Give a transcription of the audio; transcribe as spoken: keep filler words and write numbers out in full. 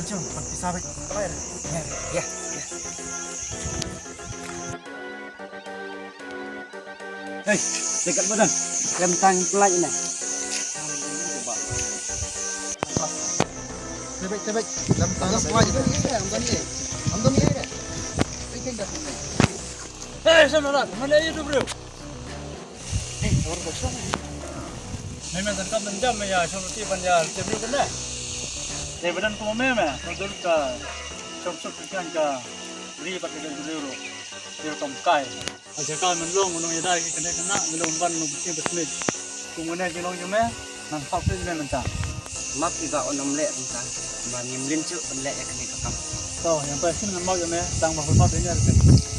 Jom, pati sabit. Baik. Ya, ya, ya. Hei, dekat badan. Lem tang pelai ni. Tebek, tebek. Lem tang pelai ni. Amdon ni. Amdon ni. Hei, sana rat. Mana itu, bro? Hei, orang kosong. Mei, mei, tangkap mendam, mei, ya, shong roti ban ya, roti beli kena. Hei, badan ko mei, mei, ko dur ka, shong sup kan ka, ri pat ka dur ru, dur kam kai. Aja ka men long, men long ya dai, kena, kena, men long ban, men long bising bismit. Ko mene ji long ju mei, nang sap tu mei mentang. Map iba onom leh mentang, ma ngim lin chu, pen leh ya kena ka kam. To, yang pasti nang mau ya mei, tang ma map ini ada.